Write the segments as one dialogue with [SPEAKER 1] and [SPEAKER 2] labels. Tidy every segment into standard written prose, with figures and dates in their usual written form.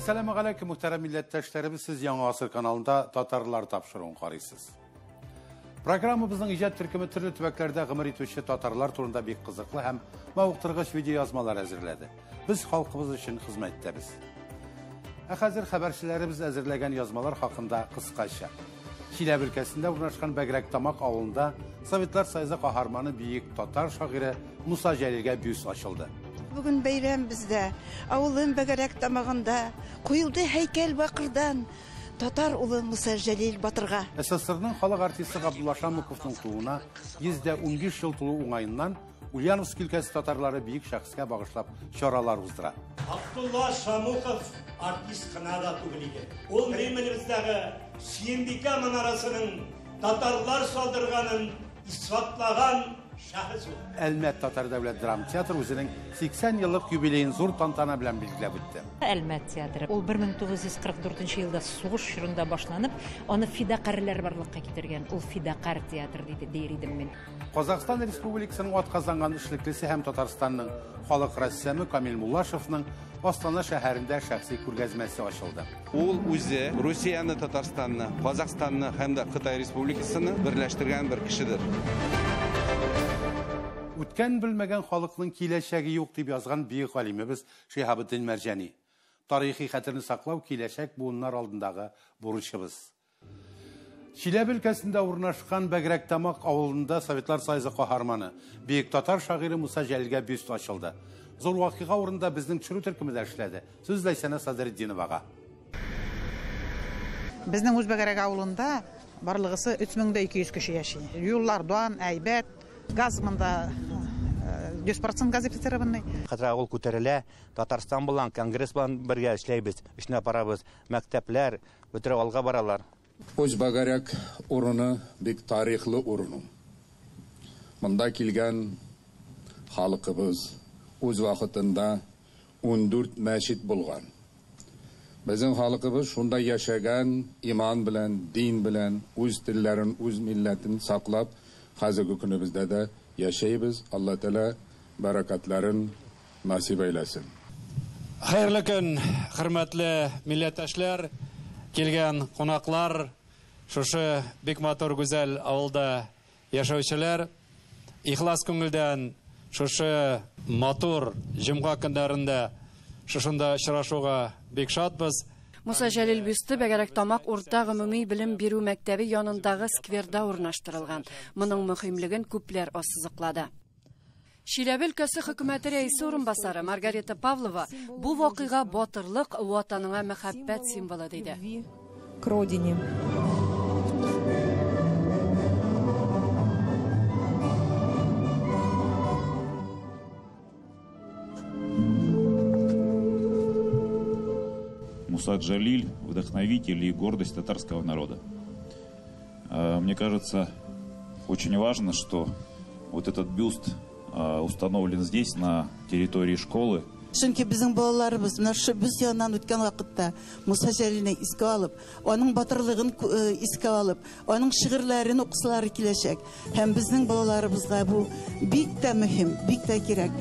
[SPEAKER 1] Әссәламегаләйкем, мөхтәрәм милләттәшләребез, сез Яңа Асыр каналында Татарлар тапшыруын карыйсыз. Программабызның иҗат төркеме төрле төбәкләрдә гомер итүче татарлар турында бик кызыклы һәм мавыктыргыч видеоязмалар әзерләде. Без халкыбыз өчен хезмәт итәбез. Ә хәзер хәбәрчеләребез әзерләгән язмалар хакында кыскача. Чиләбе өлкәсендә урнашкан Бәгрәк Тамак авылында Советлар Союзы каһарманы бөек татар шагыйре Муса Җәлилгә бюст ачылды.
[SPEAKER 2] Бүген бәйрәм бездә. Авылым Бәгәрәк Тамагында куелды һәйкәл бакырдан татар улы Муса Җәлил батырга.
[SPEAKER 1] СССРның халык артисты Габдулла Шамуковның тууына 115 ел тулу уңаеннан Ульяновск өлкәсе татарлары бөек шәхескә багышлап чаралар уздыра.
[SPEAKER 3] Абдулла Шамуков артист кына да түгел иде. Ул Кремлебездәге Сөембикә манарасының татарлар салдырганын исбатлаган шәхес ул.
[SPEAKER 1] Әлмәт татар дәүләт драма театры үзенең 80 еллык юбилеен зур тантана белән билгеләп үтте.
[SPEAKER 4] Әлмәт театры ул 1944 елда сугыш чорында башланып, аны фидакарьләр барлыкка китергән. Ул фидакарь театр диде дияр идем мин.
[SPEAKER 1] Казахстан Республикасының атказанган эшлеклесе һәм Татарстанның халык рәссамы Камил Муллашевның Астана шәһәрендә шәхси күргәзмәсе ачылды.
[SPEAKER 5] Ул үзе Русияне, Татарстанны, Казахстанны һәм дә Кытай Республикасыны берләштергән бер кешедер.
[SPEAKER 1] Үткән белмәгән халыкның киләчәге юк дип язган бөек галимебез Шиһабетдин Мәрҗани. Тарихи хәтерне саклау киләчәк буыннар алдындагы бурычыбыз. Чиләбе өлкәсендә урнашкан Бәгрәк Тамак авылында Советлар Союзы каһарманы, бөек татар шагыйре Муса Җәлилгә бюст ачылды. Зур вакыйга урынында безнең төшерү төркеме дә эшләде. Сүз Ләйсәнә Садретдиновага.
[SPEAKER 6] Безнең үз Бәгрәк авылында барлыгысы 3200 кеше яши. Юллардан әйбәт, газ монда 100% газифицированный.
[SPEAKER 7] Хәзер авыл күтәрелә, Татарстан белән, Конгресс белән бергә эшләйбез, эшне апарабыз. Мәктәпләр бөтен алга баралар.
[SPEAKER 8] Үз Бәгәрәк урыны бик тарихлы урыны. Монда килгән халкыбыз үз вакытында 14 мәчет булган. Безнең халкыбыз шунда яшәгән, иман белән, дин белән, үз телләрен, үз милләтен саклап, хәзерге көнебездә дә яшәйбез. Алла Тәгалә бәрәкәтләрен насип әйләсен.
[SPEAKER 9] Хәерле көн, хөрмәтле милләттәшләр, килгән кунаклар, шушы бик матур гүзәл авылда яшәүчеләр, ихлас күңелдән шушы матур җомга көннәрендә шушында очрашуга бик шатбыз.
[SPEAKER 10] Муса Җәлил бюсты Бәгәрәк Тамак урта гомуми белем бирү мәктәбе янындагы скверда урнаштырылган. Моның мөһимлеген күпләр ассызыклады. Чиләбе өлкәсе хөкүмәте рәисе урынбасары Маргарита Павлова бу вакыйга батырлык, ватаныңа мәхәббәт символы диде.
[SPEAKER 11] К родине.
[SPEAKER 12] Муса Джалиль – вдохновитель и гордость татарского народа. Мне кажется, очень важно, что вот этот бюст установлен здесь, на территории школы.
[SPEAKER 2] Чөнки безнең балаларыбыз менә шушы бюст яныннан үткән вакытта Муса Җәлилне искә алып, аның батырлыгын искә алып, аның шигырьләрен укысалары киләчәк. Һәм безнең балаларыбызга бу бик тә мөһим, бик тә кирәк.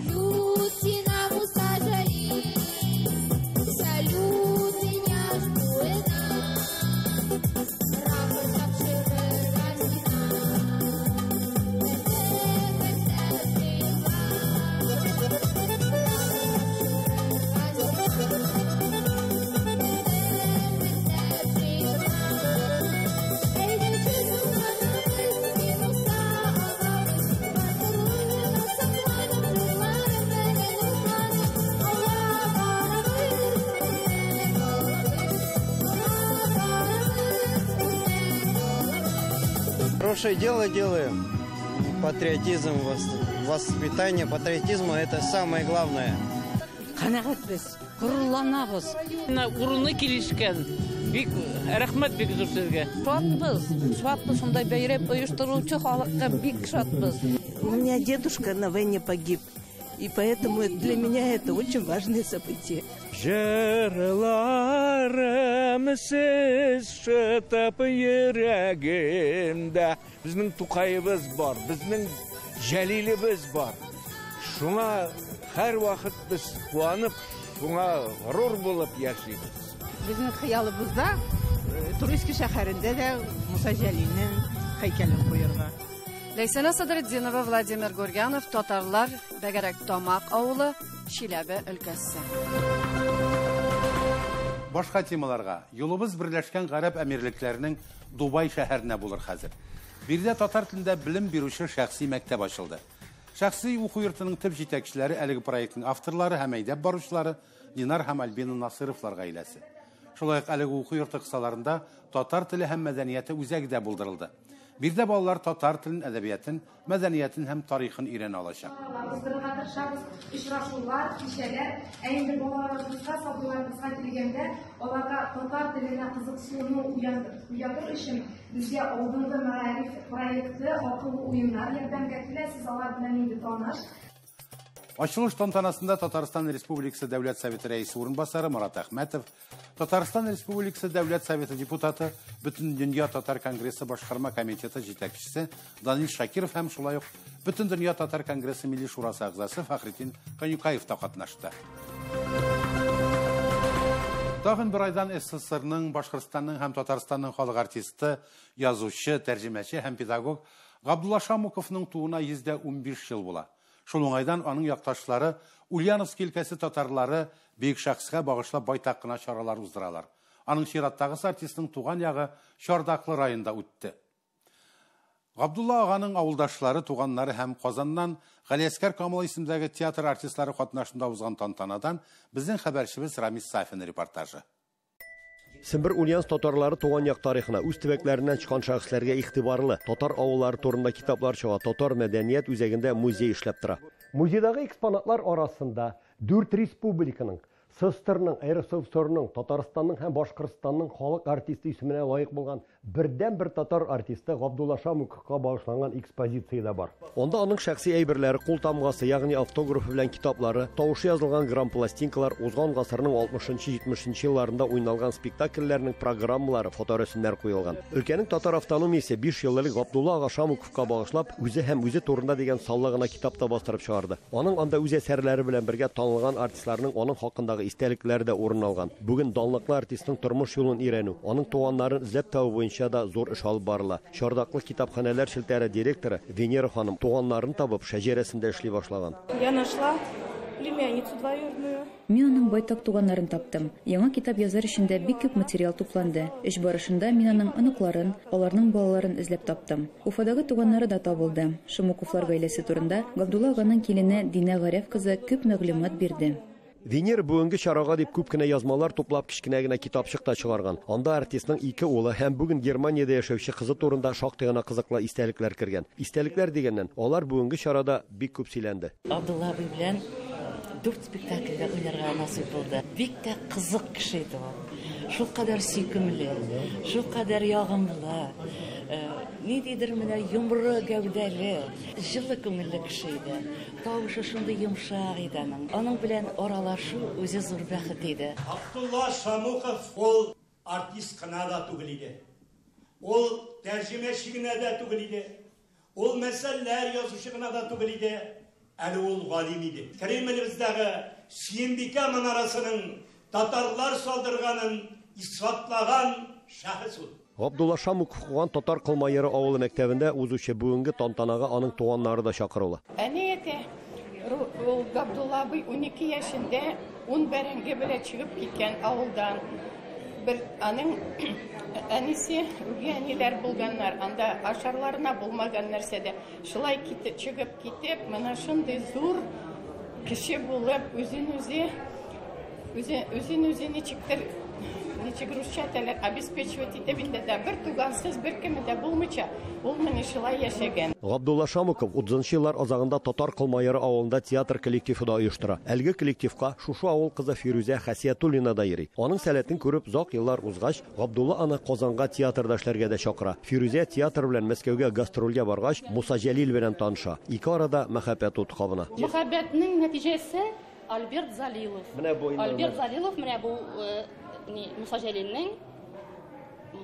[SPEAKER 13] Хорошее дело делаем. Патриотизм, воспитание патриотизма – это самое главное.
[SPEAKER 14] Канәгатьбез, горурланабыз.
[SPEAKER 15] Менә урыны килешкән. Бик рәхмәт бик зур сезгә.
[SPEAKER 14] Шатбыз, шатбыз, шундай бәйрәм оештыручы халыкка бик шатбыз.
[SPEAKER 2] У меня дедушка на войне погиб, и поэтому для меня это очень важное событие.
[SPEAKER 16] Җырларым сез шытып йөрәгемдә. Безнең Тукаебыз бар, безнең Җәлилебез бар. Шуңа һәр вакыт без куанып, Шуңа горур булып яшибез.
[SPEAKER 11] Безнең хыялыбызда Турийский шәһәрендә дә Муса Җәлилнең һәйкәлен куярга.
[SPEAKER 10] Ләйсәнә Садретдинова, Владимир Гурьянов, Татарлар, Бәгәрәк Тамак авылы, Чиләбе өлкәсе.
[SPEAKER 1] Башка темаларга юлыбыз Берләшкән Гарәп Әмирлекләренең Дубай шәһәренә булыр хәзер. Биредә татар телендә белем бирүче шәхси мәктәп ачылды. Шәхси уку йортының төп җитәкчеләре әлеге проектның авторлары һәм әйдәп баручылары Динар һәм Альбина Насыровлар гаиләсе. Шулай ук әлеге уку йорты кысаларында татар теле һәм мәдәнияте үзәге дә булдырылды. Биредә балалар татар телен, әдәбиятын, мәдәниятен һәм тарихын өйрәнә алачак.
[SPEAKER 17] Уздырырга тырышабыз очрашулар, кичәләр. Ә инде балаларыбызга, сабыйларыбызга килгәндә, аларга татар теленә кызыксыну уятыр өчен безгә алдынгы мәгариф проекты, акыллы уеннар ярдәмгә килә. Сез алар белән инде таныш.
[SPEAKER 1] Ачылыш тантанасында Татарстан Республикасы Дәүләт Советы рәисе урынбасары Марат Әхмәтов, Татарстан Республикасы Дәүләт Советы депутаты, Бөтендөнья татар конгрессы башкарма комитеты җитәкчесе Данил Шакиров һәм шулай ук Бөтендөнья татар конгрессы Милли шурасы әгъзасы Фахретдин Канюкаев та катнашты. Тагын бер айдан СССРның, Башкортстанның һәм Татарстанның халык артисты, язучы, тәрҗемәче һәм педагог Габдулла Шамуковның тууына 115 ел була. Шул уңайдан аның якташлары Ульяновск өлкәсе татарлары бөек шәхескә багышлап байтак кына чаралар уздыралар. Аның чираттагысы артистның туган ягы Чардаклы районында үтте. Габдулла аганың авылдашлары, туганнары һәм Казаннан Галиәскәр Камал исемендәге театр артистлары катнашында узган тантанадан безнең хәбәрчебез Рамис Сафин репортажы.
[SPEAKER 18] Сембер Ульяновск татарлары туган як тарихына, үз төбәкләреннән чыккан шәхесләргә игътибарлы. Татар авыллары турында китаплар чыга, татар мәдәният үзәгендә музей эшләп тора. Музейдагы экспонатлар арасында 4 республиканың, СССРның, РСФСРның, Татарстанның һәм Башкортстанның халык артисты исеменә лаек булган бердән-бер татар артисты Габдулла Шамуковка багышланган экспозиция дә бар. Анда аның шәхси әйберләре, кул тамгасы, ягъни автографы белән китаплары, тавышы язылган грампластинкалар, узган гасырның 60-70 елларында уйналган спектакльләрнең программалары, фоторәсемнәр куелган. Өлкәнең татар автономиясе 5 ел элек Габдулла ага Шамуковка багышлап, үзе һәм үзе турында дигән саллы гына китап та бастырып чыгарды. Аның анда үз әсәрләре белән бергә танылган артистларның аның хакындагы истәлекләре дә урын алган. Бүген данлыклы артистның тормыш юлын өйрәнү, аның туганнарын эзләп табу буенча да зур эш алып барыла. Чардаклы китапханәләр челтәре директоры Венера ханым туганнарын табып, шәҗәрәсендә эшли башлаган.
[SPEAKER 19] Я нашла племянницу двоюродную.
[SPEAKER 20] Мин аның байтак туганнарын таптым. Яңа китап язар өчен дә бик күп материал тупланды. Эш барышында мин аның оныкларын, аларның балаларын эзләп таптым. Уфадагы туганнары да табылды. Шумуковлар гаиләсе турында Габдулла аганың килене Динә Гарәф кызы күп мәгълүмат бирде.
[SPEAKER 18] Венера бүгенге чарага дип күп кенә язмалар туплап кечкенә генә китапчык та чыгарган. Анда артистның ике улы һәм бүген Германиядә яшәүче кызы турында шактый гына кызыклы истәлекләр кергән. Истәлекләр дигәннән, алар бүгенге чарада бик күп сөйләнде.
[SPEAKER 21] Абдулла абый белән 4 спектакльдә уйнарга насыйп булды. Бик тә кызык кеше иде ул. Шулкадәр сөйкемле, шулкадәр ягымлы, ниндидер менә йомры гәүдәле, җылы күңелле кеше иде. Тавышы шундый йомшак иде аның. Аның белән аралашу үзе зур бәхет иде.
[SPEAKER 3] Абдулла Шамуков ул артист кына да түгел иде. Ул тәрҗемәче генә дә түгел иде. Ул мәсьәләләр язучы гына да түгел иде. Әле ул галим иде. Кремлебездәге Сөембикә манарасының татарлар салдырганын исбатлаган шәхес ул.
[SPEAKER 18] Габдулла Шамуков укыган Татар Кылмаеры авылы мәктәбендә узучы бүгенге тантанага аның туганнары да чакырулы.
[SPEAKER 22] Әни әйтә, ул Габдулла абый 12 яшендә 10 бәрәңге белән чыгып киткән авылдан. Бер аның әнисе, үги әниләр булганнар, анда ашарларына булмаган нәрсәдә. Шулай китеп, чыгып китеп, менә шундый зур кеше булып, үзен-үзе, үзен-үзе ничектер, ничек русча әйтәләр, обеспечивать итеп инде дә бер тугансыз, бер кеме дә булмыйча, ул менә шулай яшәгән.
[SPEAKER 18] Габдулла Шамуков 30 еллар азагында Татар Кылмаеры авылында театр коллективы да оештыра. Әлеге коллективка шушы авыл кызы Фирүзә Хәсиятуллина да йөри. Аның сәләтен күреп, озак еллар узгач, Габдулла аны Казанга театрда эшләргә дә чакыра. Фирүзә театр белән Мәскәүгә гастрольгә баргач, Муса Җәлил белән таныша. Ике арада мәхәббәт уты кабына.
[SPEAKER 23] Мәхәббәтнең нәтиҗәсе Альберт Залилов.
[SPEAKER 18] Менә бу инде.
[SPEAKER 23] Альберт Залилов менә бу Муса Җәлилнең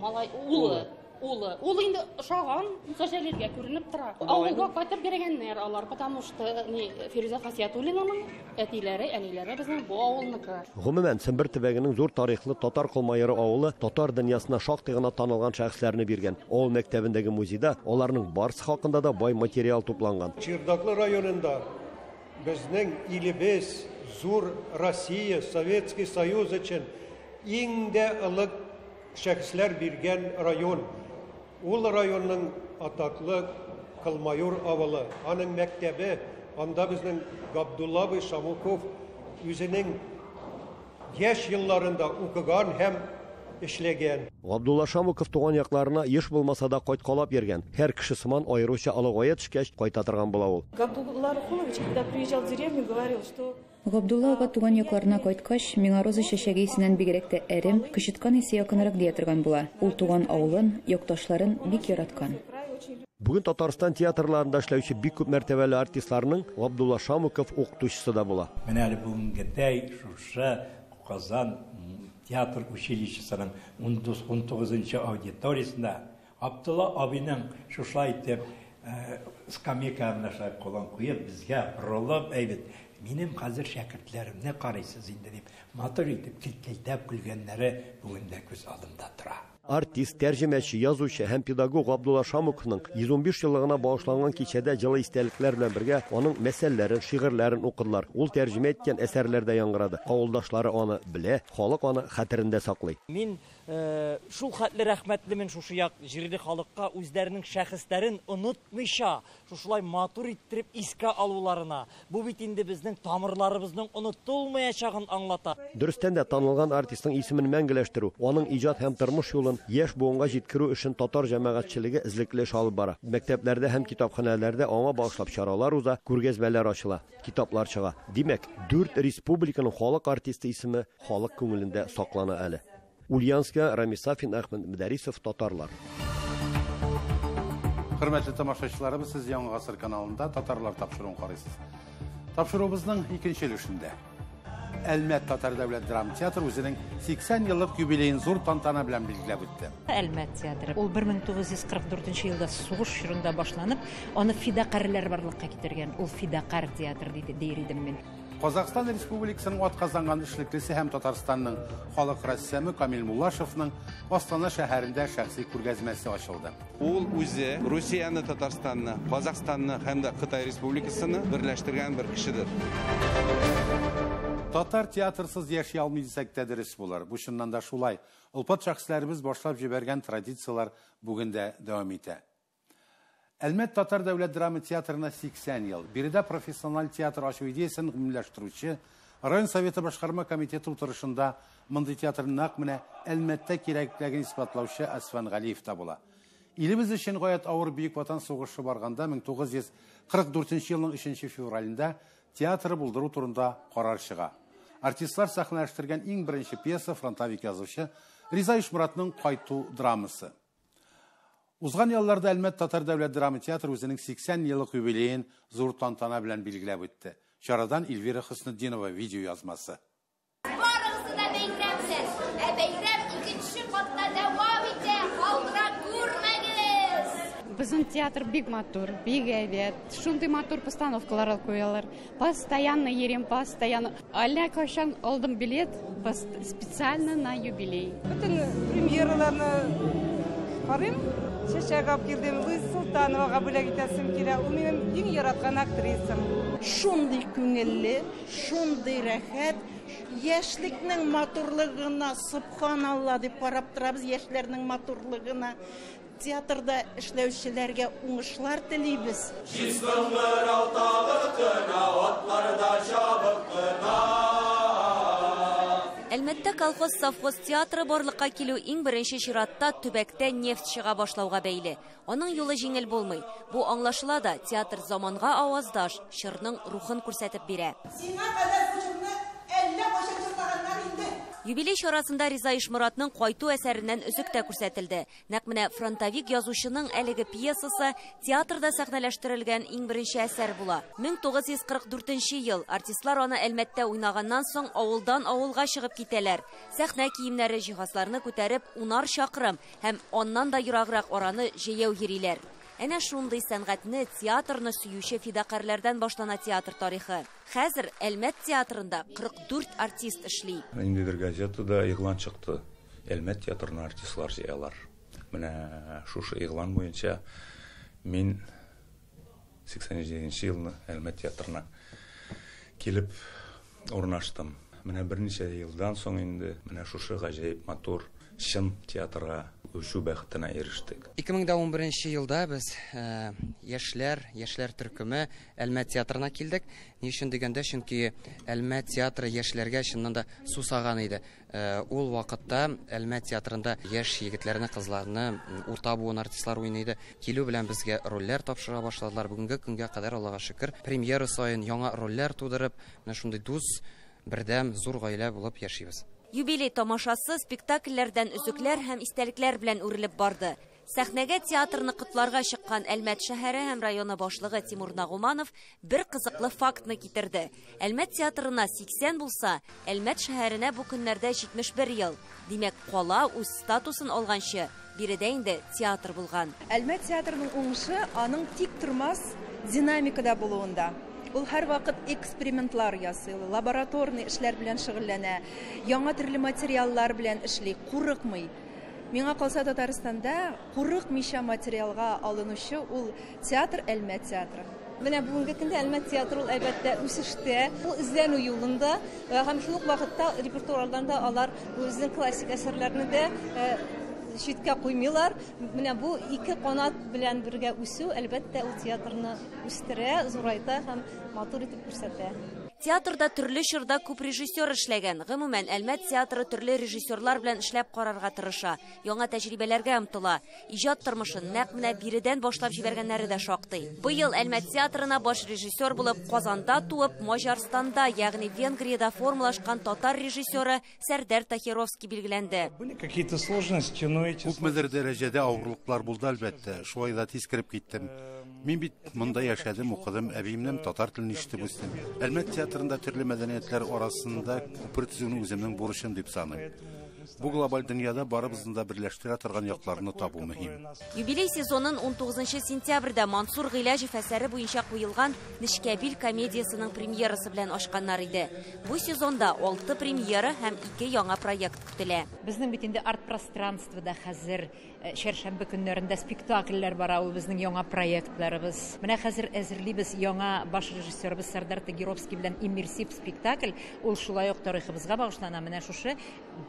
[SPEAKER 23] малай улы. улы. Ул инде ошаган Муса Җәлилгә күренеп тора. Авылга кайтып йөргәннәр алар, потому что ни Фирүзә Хасиятуллинаның әтиләре, әниләре безнең бу авылныкы.
[SPEAKER 18] Гомумән, Сембер төбәгенең зур тарихлы Татар Колмаеры авылы татар дөньясына шактый гына танылган шәхесләрне биргән. Авыл мәктәбендәге музейда аларның барысы хакында да бай материал тупланган.
[SPEAKER 4] Чердаклы районында безнең илебез, зур Россия, Советский Союз өчен иң дә ылык шәхесләр биргән район. Ул районның атаклы Кылмаюр авылы, аның мәктәбе, анда безнең Габдулла абый Шамуков үзенең яшь елларында укыган һәм эшләгән.
[SPEAKER 18] Габдулла Шамуков туган якларына еш булмаса да кайткалап йөргән. Һәр кеше сыман аеруча олыгая төшкәч кайта торган була ул.
[SPEAKER 19] Габдулла Рухулович, когда приезжал в деревню, говорил, что
[SPEAKER 20] Габдулла ага туган якларына кайткач, миңа роза чәчәге исеннән бигрәк тә әрем, кычыткан исе якынрак дия торган була. Ул туган авылын, якташларын бик яраткан.
[SPEAKER 18] Бүген Татарстан театрларында эшләүче бик күп мәртәбәле артистларның Габдулла Шамуков укытучысы да була.
[SPEAKER 5] Менә әле бүгенгедәй шушы Казан театр училищесының 19 аудиториясендә Абдулла абыйның шушылай итеп скамейкасына шулай кулын куеп безгә борылып, әйбәт, минем хәзер шәкертләремне карыйсыз инде дип, матур итеп кеткелдәп көлгәннәре бүген дә күз алдымда тора.
[SPEAKER 18] Артист, тәрҗемәче, язучы һәм педагог Габдулла Шамуковның 115 еллыгына багышланган кичәдә җылы истәлекләр белән бергә аның мәсәлләрен, шигырьләрен укыдылар. Ул тәрҗемә иткән әсәрләр дә яңгырады. Авылдашлары аны белә, халык аны хәтерендә саклый.
[SPEAKER 6] Мин шул хәтле рәхмәтлемен шушы як җирле халыкка, үзләренең шәхесләрен онытмыйча, шушылай матур иттереп искә алуларына. Бу бит инде безнең тамырларыбызның онытылмаячагын аңлата.
[SPEAKER 18] Дөрестән дә танылган артистның исемен мәңгеләштерү, аның иҗат һәм тормыш юлын яшь буынга җиткерү өчен татар җәмәгатьчелеге эзлекле эш алып бара. Мәктәпләрдә һәм китапханәләрдә аңа багышлап чаралар уза, күргәзмәләр ачыла, китаплар чыга. Димәк, 4 республиканың халык артисты исеме халык күңелендә саклана әле. Ульяновска Рамис Сафин, Әхмәт Мөдәрисов, Татарлар.
[SPEAKER 1] Хөрмәтле тамашачыларыбыз, сез Яңа Гасыр каналында Татарлар тапшыруын карыйсыз. Тапшыруыбызның икенче өлешендә Әлмәт татар дәүләт драма театры үзенең 80 еллык юбилеен зур тантана белән билгеләп үтте.
[SPEAKER 24] Әлмәт театры ул 1944 елда сугыш чорында башланып, аны фидакарьләр барлыкка китергән. Ул фидакарь театр дир идем мин.
[SPEAKER 1] Казахстан Республикасының атказанган эшлеклесе һәм Татарстанның халык рәссамы Камил Муллашевның Астана шәһәрендә шәхси күргәзмәсе ачылды.
[SPEAKER 25] Ул үзе Русияне, Татарстанны, Казахстанны һәм дә Кытай Республикасыны берләштергән бер кешедер.
[SPEAKER 1] Татар театрсыз яши алмый дисәк тә дөрес булыр. Бу чыннан да шулай. Олпат шәхесләребез башлап җибәргән традицияләр бүген дә дәвам итә. Әлмәт татар дәүләт драма театрына 80 ел. Биредә профессиональ театр ачу идеясын гомумиләштерүче район советы башкарма комитеты утырышында мондый театр нәкъ менә Әлмәттә кирәклеген исбатлаучы Әсфан Галиев та була. Илебез өчен гаять авыр Бөек Ватан сугышы барганда 1944 елның 3 февралендә театры булдыру турында карар чыга. Артистлар сәхнәләштергән иң беренче пьеса фронтовик язучы Риза Ишмуратның Кайту драмасы. Узган елларда Әлмәт татар дәүләт драма театры үзенең 80 еллык юбилеен зур тантана белән билгеләп үтте. Чарадан Эльвира Хөснетдинова видео язмасы.
[SPEAKER 26] Барыгызны да бәйрәм белән. Ә бәйрәм икенче катта дәвам итә. Калдыра күрмәгез.
[SPEAKER 27] Безнең театр бик матур, бик әйбәт. Шундый матур постановкалар куялар. Постоянно йөрим, постоянно. Әллә кайчан алдым билет специально на юбилей.
[SPEAKER 28] Бөтен премьераларны карыйм. Чәчәк алып килдем, Луиза Солтановага бүләк итәсем килә. Ул минем иң яраткан актрисам.
[SPEAKER 2] Шундый күңелле, шундый рәхәт. Яшьлекнең матурлыгына субханалла дип карап торабыз, яшьләрнең матурлыгына. Театрда эшләүчеләргә уңышлар телибез.
[SPEAKER 29] Чистыңгырау тагы кына, атларда чабып кына.
[SPEAKER 30] Әлмәттә колхоз-совхоз театры барлыкка килү иң беренче чиратта төбәктә нефть чыга башлауга бәйле. Аның юлы җиңел булмый. Бу аңлашыла да, театр заманга аваздаш, чорның рухын күрсәтеп бирә.
[SPEAKER 2] Сиңа кадәр бу җырны әллә кайчан җырлаганнар инде.
[SPEAKER 30] Юбилей чарасында Риза Ишморатның «Кайту» әсәреннән өзек тә күрсәтелде. Нәкъ менә фронтовик язучының әлеге пьесасы театрда сәхнәләштерелгән иң беренче әсәр була. 1944 ел артистлар аны Әлмәттә уйнаганнан соң авылдан авылга чыгып китәләр. Сәхнә киемнәре, җиһазларны күтәреп унар чакрым һәм аннан да ераграк араны җәяү йөриләр. Әнә шундый сәнгатьне, театрны сөюче фидакарьләрдән башлана театр тарихы. Хәзер Әлмәт театрында 44 артист эшли.
[SPEAKER 7] Ниндидер газетада игълан чыкты. Әлмәт театрына артистлар җыялар. Менә шушы игълан буенча мин 87 елны Әлмәт театрына килеп урнаштым. Менә берничә елдан соң инде менә шушы гаҗәеп матур чын театрга күчү бәхетенә ирештек.
[SPEAKER 8] 2011 елда без яшьләр, яшьләр төркеме Әлмәт театрына килдек. Ни өчен дигәндә, чөнки Әлмәт театры яшьләргә чыннан да сусаган иде. Ул вакытта Әлмәт театрында яшь егетләрне, кызларны, урта буын артистлар уйный иде. Килү белән безгә рольләр тапшыра башладылар. Бүгенге көнгә кадәр, Аллага шөкер, премьера саен яңа рольләр тудырып, менә шундый дус, бердәм, зур гаилә булып яшибез.
[SPEAKER 30] Юбилей тамашасы спектакльләрдән өзекләр һәм истәлекләр белән үрелеп барды. Сәхнәгә театрны котларга чыккан Әлмәт шәһәре һәм районы башлыгы Тимур Нагуманов бер кызыклы фактны китерде. Әлмәт театрына 80 булса, Әлмәт шәһәренә бу көннәрдә 71 ел. Димәк, кала үз статусын алганчы биредә инде театр булган.
[SPEAKER 9] Әлмәт театрының уңышы аның тик тормас динамикада булуында. Ул һәрвакыт экспериментлар ясый, лабораторный эшләр белән шөгыльләнә, яңа төрле материаллар белән эшли, курыкмый. Миңа калса, Татарстанда курыкмыйча материалга алынучы ул театр Әлмәт театры.
[SPEAKER 10] Менә бүгенге көндә Әлмәт театры ул әлбәттә үсештә, ул эзләнү юлында һәм шул ук вакытта репертуарлардан да алар үзенең классик әсәрләрен дә читкә куймыйлар. Менә бу ике канат белән бергә үсү, әлбәттә, ул театрны үстерә, зурайта һәм матур итеп күрсәтә.
[SPEAKER 30] Театрда төрле чорда күп режиссер эшләгән. Гомумән, Әлмәт театры төрле режиссерлар белән эшләп карарга тырыша, яңа тәҗрибәләргә омтыла. Иҗат тормышын нәкъ менә биредән башлап җибәргәннәре дә шактый. Быел Әлмәт театрына баш режиссер булып Казанда туып, Маҗарстанда, ягъни Венгриядә формалашкан татар режиссеры Сәрдәр Тахировский билгеләнде.
[SPEAKER 11] Какие-то сложности, но эти
[SPEAKER 1] Күпмедер дәрәҗәдә авырлыклар булды, әлбәттә. Шулай да тиз кереп киттем. Мин бит монда яшәдем, укыдым, әбиемнән татар телен ишетеп үстем. Әлмәт театрында төрле мәдәниятләр арасында күпер төзүне үземнең бурычым дип саныйм. Бу глобаль дөньяда барыбызны да берләштерә торган якларны табу мөһим.
[SPEAKER 30] Юбилей сезонын 19 сентябрьдә Мансур Гыйләҗев әсәре буенча куелган Нечкәбил комедиясенең премьерасы белән ачканнар иде. Бу сезонда 6 премьера һәм 2 яңа проект көтелә.
[SPEAKER 24] Безнең бит инде арт-пространствода хәзер чәршәмбе көннәрендә спектакльләр бара, ул безнең яңа проектларыбыз. Менә хәзер әзерлибез яңа баш режиссерыбыз Сәрдәр Тагировский белән иммерсив спектакль. Ул шулай ук тарихыбызга багышлана. Менә шушы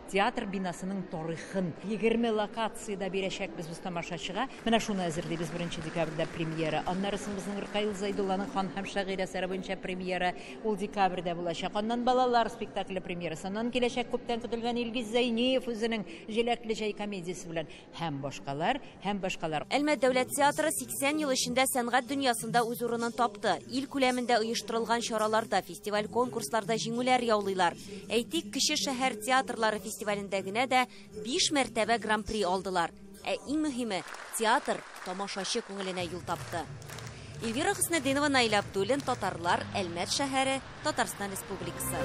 [SPEAKER 24] театр бинасының тарихын 20 локациядә бирәчәкбез без тамашачыга. Менә шуны әзерлибез 1 декабрьдә премьера. Аннары соң безнең Ркаил Зайдулланың Хан һәм шагыйрь әсәре буенча премьера, ул декабрьдә булачак. Аннан балалар спектакле премьерасы. Аннан киләчәк күптән көтелгән Илгиз Зәйниев үзенең Җиләкле җәй комедиясе белән һәм башкалар, һәм башкалар.
[SPEAKER 30] Әлмәт дәүләт театры 80 ел эчендә сәнгать дөньясында үз урынын тапты. Ил күләмендә оештырылган чараларда, фестиваль-конкурсларда җиңүләр яулыйлар. Әйтик, кече шәһәр театрлары фестивалендә генә дә 5 мәртәбә гран-при алдылар. Ә иң мөһиме, театр тамашачы күңеленә юл тапты. Эльвира Хөснетдинова, Наил Абдуллин, Татарлар, Әлмәт шәһәре, Татарстан Республикасы.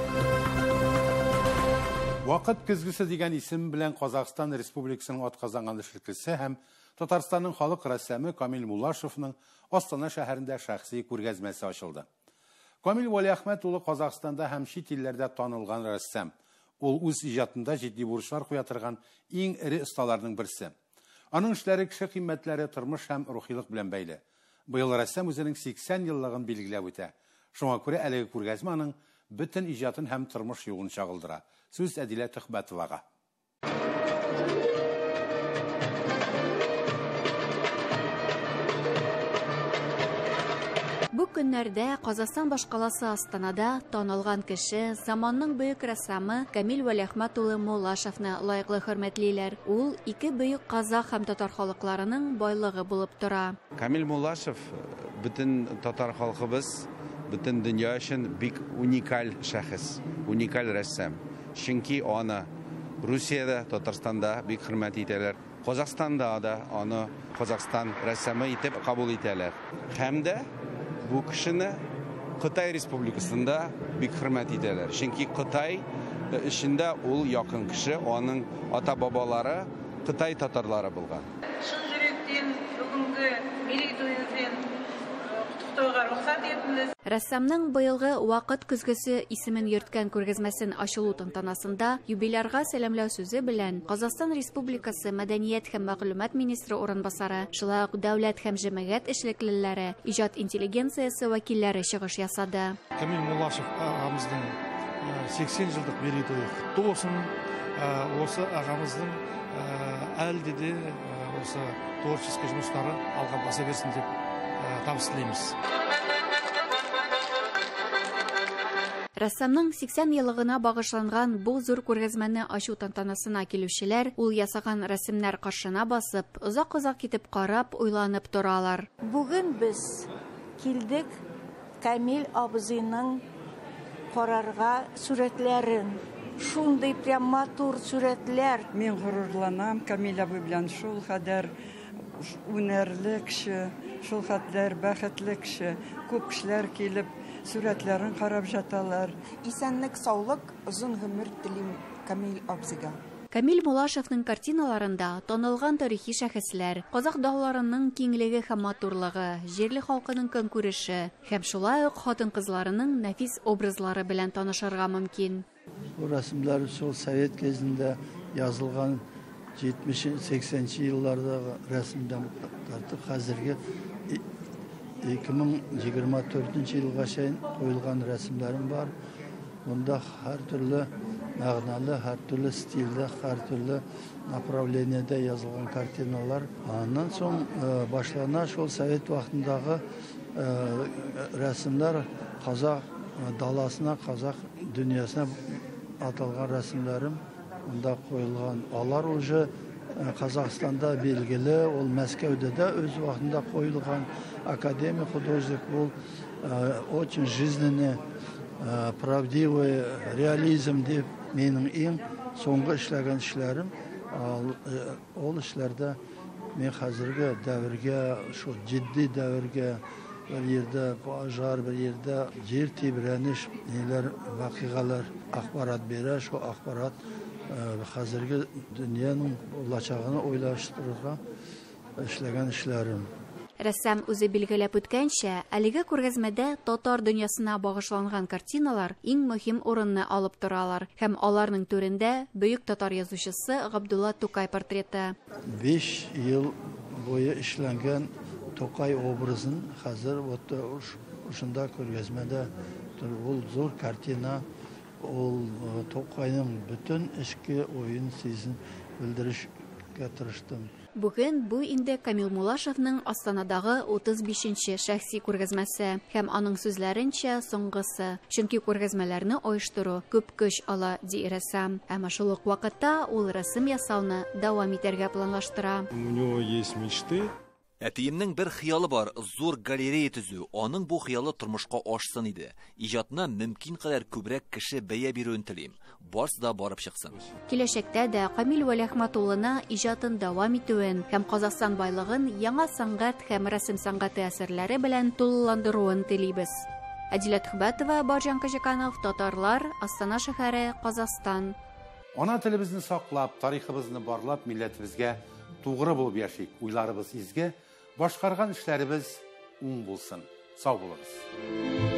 [SPEAKER 1] Вакыт көзгесе дигән исем белән Казахстан Республикасының атказанган эшлеклесе һәм Татарстанның халык рәссамы Камил Муллашевның Астана шәһәрендә шәхси күргәзмәсе ачылды. Камил Вәлиәхмәт улы Казахстанда һәм чит илләрдә танылган рәссам. Ул үз иҗатында җитди бурычлар куя торган иң эре осталарның берсе. Аның эшләре кеше кыйммәтләре, тормыш һәм рухилык белән бәйле. Быел рәссам үзенең 80 еллыгын билгеләп үтә. Шуңа күрә әлеге күргәзмә аның бөтен иҗатын һәм тормыш юлын чагылдыра. Сүз Әдилә Төхбәтовага.
[SPEAKER 12] Бу көннәрдә Казахстан башкаласы Астанада танылган кеше, заманның бөек рәссамы Камил Вәлиәхмәт улы Муллашевны лаеклы хөрмәтлиләр. Ул ике бөек казах һәм татар халыкларының байлыгы булып тора.
[SPEAKER 25] Камил Муллашев бөтен татар халкыбыз, бөтен дөнья өчен бик уникаль шәхес, уникаль рәссам. Чөнки аны Русиядә, Татарстанда бик хөрмәт итәләр. Казахстанда да аны Казахстан рәссамы итеп кабул итәләр. Һәм дә бу кешене Кытай Республикасында бик хөрмәт итәләр. Чөнки Кытай эчендә ул якын кеше, аның ата-бабалары Кытай татарлары булган.
[SPEAKER 3] Чын жүректен бүгінгі мерейтойыңызбен құттықтауға рұқсат етіңіз.
[SPEAKER 12] Рәссамның быелгы Вакыт көзгесе исемен йөрткән күргәзмәсен ачылу тантанасында юбилярга сәламләү сүзе белән Казахстан Республикасы мәдәният һәм мәгълүмат министры урынбасары, шулай ук дәүләт һәм җәмәгать эшлеклеләре, иҗат интеллигенциясе вәкилләре чыгыш ясады.
[SPEAKER 11] Камил Муллашев ағамыздың 80 жылдық мерейтойы құтты болсын. Осы ағамыздың әлде де осы творческий жұмыстары алға баса берсін деп табыс тілейміз.
[SPEAKER 12] Рәссамның 80 еллыгына багышланган бу зур күргәзмәне ачу тантанасына килүчеләр ул ясаган рәсемнәр каршына басып, озак-озак китеп карап, уйланып торалар.
[SPEAKER 4] Бүген без килдек Камил абзыйның карарга сүрәтләрен. Шундый прям матур сүрәтләр.
[SPEAKER 13] Мин горурланам Камил абый белән, шул кадәр үнәрле кеше, шул хәтләр бәхетле кеше. Күп кешеләр килеп сүрәтләрен карап жаталар.
[SPEAKER 14] Исәнлек, саулык, озын гомер телим Камил абзыйга.
[SPEAKER 12] Камил Муллашевның картиналарында танылган тарихи шәхесләр, казах далаларының киңлеге һәм матурлыгы, җирле халкының көнкүреше һәм шулай ук хатын-кызларының нәфис образлары белән танышырга мөмкин.
[SPEAKER 15] Бу рәсемнәр шул совет кезендә язылган 70-80 еллардагы рәсемдән тартып хәзерге 2024 елга чейин куелган рәсемнәрем бар. Монда һәр төрле мәгънәле, һәр төрле стильдә, һәр төрле направлениедә язылган картиналар. Аннан соң башлана шул совет вакытындагы рәсемнәр, казах даласына, казах дөньясына аталган рәсемнәрем монда куелган. Алар уже Казахстанда билгеле, ул Мәскәүдә дә үз вакытында куелган. Академия художник ул очень жизненный, правдивый реализм дип минем иң соңгы эшләгән эшләрем. Ул эшләрдә мин хәзерге дәвергә, шул җитди дәвергә, бер ердә пожар, бер ердә җир тибрәнеш, ниләр, вакыйгалар ахбарат бирә, шул ахбарат хәзерге дөньяның булачагын уйлаштырырга эшләгән эшләрем.
[SPEAKER 12] Рәссам үзе билгеләп үткәнчә, әлеге күргәзмәдә татар дөньясына багышланган картиналар иң мөһим урынны алып торалар һәм аларның түрендә бөек татар язучысы Габдулла Тукай портреты.
[SPEAKER 15] 5 ел буе эшләнгән Тукай образын хәзер вот ушында күргәзмәдә ул зур картина, ул Тукайның бөтен эчке уен сезен белдерешкә тырыштым.
[SPEAKER 12] Бүген бу инде Камил Муллашевның Астанадагы 35-нче шәхси күргәзмәсе һәм аның сүзләренчә соңгысы. Чөнки күргәзмәләрне оештыру күп көч ала, ди рәссам. Әмма шул ук вакытта ул рәсем ясауны дәвам итәргә планлаштыра.
[SPEAKER 16] У него есть мечты.
[SPEAKER 17] Әтиемнең бер хыялы бар, зур галерея төзү. Аның бу хыялы тормышка ашсын иде. Иҗатына мөмкин кадәр күбрәк кеше бәя бирүен телим. Барсы да барып чыксын.
[SPEAKER 12] Киләчәктә дә Камил Вәлиәхмәт улына иҗатын дәвам итүен һәм Казахстан байлыгын яңа сәнгать һәм рәсем сәнгате әсәрләре белән тулыландыруын телибез. Әдилә Төхбәтова, Баржан Кожаканов, Татарлар, Астана шәһәре, Казахстан.
[SPEAKER 1] Ана телебезне саклап, тарихыбызны барлап, милләтебезгә тугры булып яшик. Уйларыбыз изге, башкарган эшләребез уң булсын. Сау булыгыз.